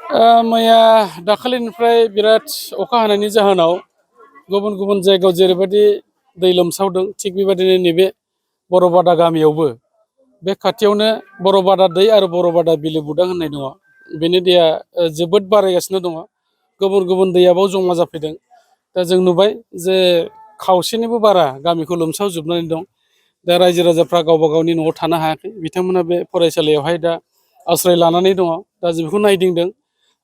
मैया दाखालिनिफ्राय बिराद अखा हानायनि जाहोनाव गुबुन गुबुन जायगायाव जेरैबायदि दै लोमसावदों थिग बेबायदिनो नैबे बर'बादा गामियावबो बे खाथियावनो बर'बादा दै आरो बर'बादा बिलो बुदां होननाय दङ। बेनि दैया जोबोद बारायगासिनो दङ। गुबुन गुबुन दैयाबाव जमा जाफैदों। दा जों नुबाय जे खावसेनिबो बारा गामिखौ लोमसावजोबनानै दं। दा रायजो राजाफ्रा गावबा गावनि न'आव थानो हायाखै। बिथांमोना बे फरायसालियावहाय दा आश्रय लानानै दङ। दा जों बेखौ नायदिंदों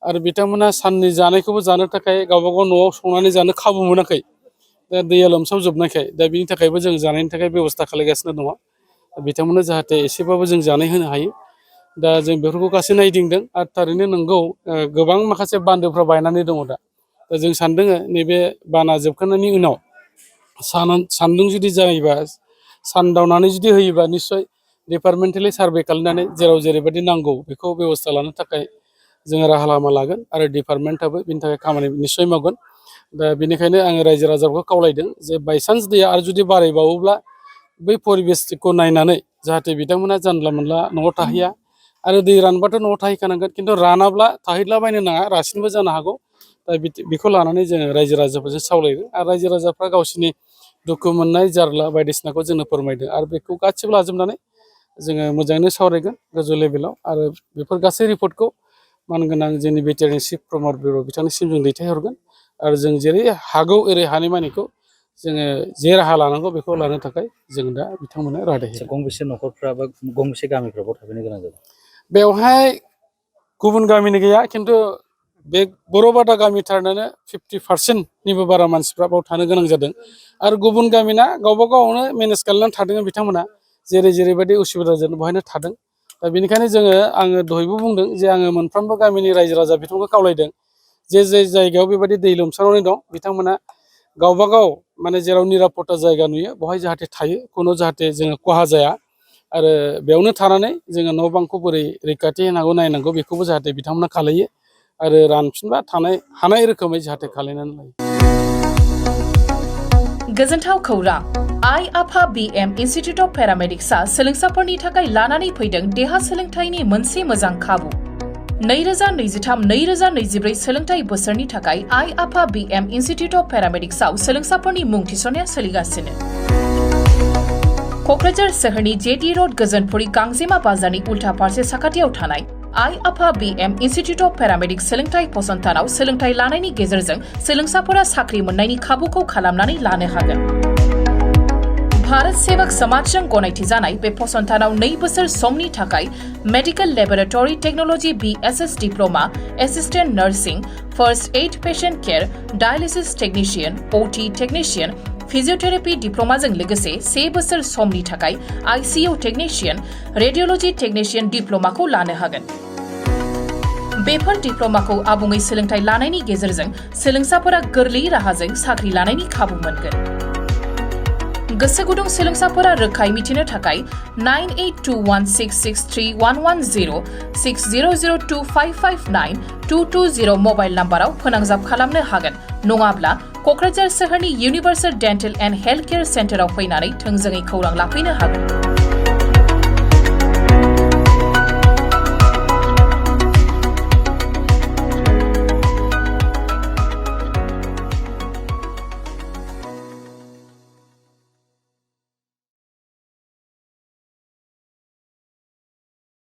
आरो बिथांमोना साननि जानायखौबो जानो थाखाय गावबा गाव न'आव संनानै जानो खाबु मोनाखै। दा दैया लोमसावजोबनायखाय दा बिनि थाखायबो जों जानायनि थाखाय बेब'स्था खालामगासिनो दङ। बिथांमोननो जाहाथे एसेबाबो जों जानाय होनो हायो। दा जों बेफोरखौ गासै नायदिंदों आरो थारैनो नंगौ गोबां माखासे बान्दोफ्रा बायनानै दङ दा जों सानदों नैबे बाना जोबखांनायनि उनाव सान्दुं जुदि जायोबा सानदावनानै जुदि होयोबा निस्सय डिपार्टमेन्टेलि सार्भे खालामनानै जेराव जेरैबायदि नांगौ बेखौ बेब'स्था लानो थाखाय जोङो राहा लामा लागोन आरो डिपार्टमेन्टआबो बिनि थाखाय खामानि निस्सय मावगोन। दा बेनिखायनो आङो रायजो राजाखौ खावलायदों जे बायसान्स दैया आरो जुदि बारायबावोब्ला बै परिबेसखौ नायनानै जाहाथे बिथांमोना जानला मोनला न'आव थाहैया आरो दै रानबाथ' न'आव थाहैखानांगोन खिन्थु रानाब्ला थाहैलाबायनो नाङा रासिनबो जानो हागौ। दा बेखौ लानानै जोङो रायजो राजाफोरजों सावरायदों आरो रायजो राजाफ्रा गावसोरनि दुखु मोननाय जारला बायदिसिनाखौ जोंनो फोरमायदों आरो बेखौ गासिबो लाजोबनानै जोङो मोजाङैनो सावरायगोन गोजौ लेभेलाव आरो बेफोर गासै रिपर्टखौ मानगोनां जोंनि भेटेरिनेरि चिफ प्रमद बर' बिथांनिसिम जों दैथायहरगोन आरो जों जेरै हागौ ओरै हानायमानिखौ जोङो जे राहा लानांगौ बेखौ लानो थाखाय जों दा बिथांमोननो रादाय होगोन। गंबेसे न'खरफ्रा बा गंबेसे गामिफ्राव थाफैनो गोनां जादों? बेवहाय गुबुन गामिनि गैया खिन्थु बे बर'बादा गामिथारनानो 50%निबो बारा मानसिफ्रा बाव थानो गोनां जादों आरो गुबुन गामिना गावबा गावनो मेनेज खालामनानै थादों बिथांमोना जेरैबायदि उसुबिदा जादों बेवहायनो थादों। दा बेनिखायनो आङो दहायबो बुंदों जे आङो मोनफ्रोमबो गामिनि रायजो राजा बिथांमोनखौ खावलायदों जे जायगायाव बेबायदि दै लोमसावनानै दं बिथांमोना गावबा गाव माने जेराव निरापत्ता जायगा नुयो बेवहाय जाहाथे थायो खुनु जाहाथे जोङो खहा जाया आरो बेयावनो थानानै जोङो न' बांखौ बोरै रैखाथि होनांगौ नायनांगौ बेखौबो जाहाथे बिथांमोना खालायो आरो रानफिनबा हानाय रोखोमै जाहाथे खालायनानै लायो। गोजोनथाव खौरां आइ आफा BM इन्स्टिट्युट अफ पेरामेडिक्सआ सोलोंसाफोरनि थाखाय लानानै फैदों देहा सोलोंथाइनि मोनसे मोजां खाबु। 2023-2024 सोलोंथाइ बोसोरनि थाखाय आइ आफा BM इन्स्टिट्युट अफ पेरामेडिक्सआव सोलोंसाफोरनि मुं थिसननाया सोलिगासिनो। क'क्राझार सोहोरनि JD र'ड गोजोनपुरी गांजेमा बाजारनि उल्था फारसे साखाथियाव थानाय आइ आफा BM इन्स्टिट्युट अफ पेरामेडिक्स सोलोंथाइ फसंथानाव सोलोंथाइ लानायनि गेजेरजों सोलोंसाफोरा साख्रि मोननायनि खाबुखौ खालामनानै लानो हागोन। भारत सेवक समाजजों गनायथि जानाय बे फसंथानाव 2 बोसोर समनि थाखाय medical laboratory technology BSS diploma, assistant nursing, first aid patient care, dialysis technician, OT technician, physiotherapy डिप्लोमाजों लोगोसे 3 बोसोर समनि थाखाय ICU टेक्निशियन, रेडियोलॉजी टेक्निशियन डिप्लोमाखौ लानो हागोन। बेफोर डिप्लोमाखौ आबुङै सोलोंथाइ लानायनि गेजेरजों सोलोंसाफोरा गोरलै राहाजों साख्रि लानायनि खाबु मोनगोन। गोसो गुदुं सोलोंसाफोरा रोखायै मिथिनो थाखाय 9821663110 6002559220 मबाइल नाम्बाराव फोनांजाब खालामनो हागोन नङाब्ला क'क्राझार सोहोरनि universal dental and health care सेन्टाराव फैनानै थोंजोङै खौरां लाफैनो हागोन।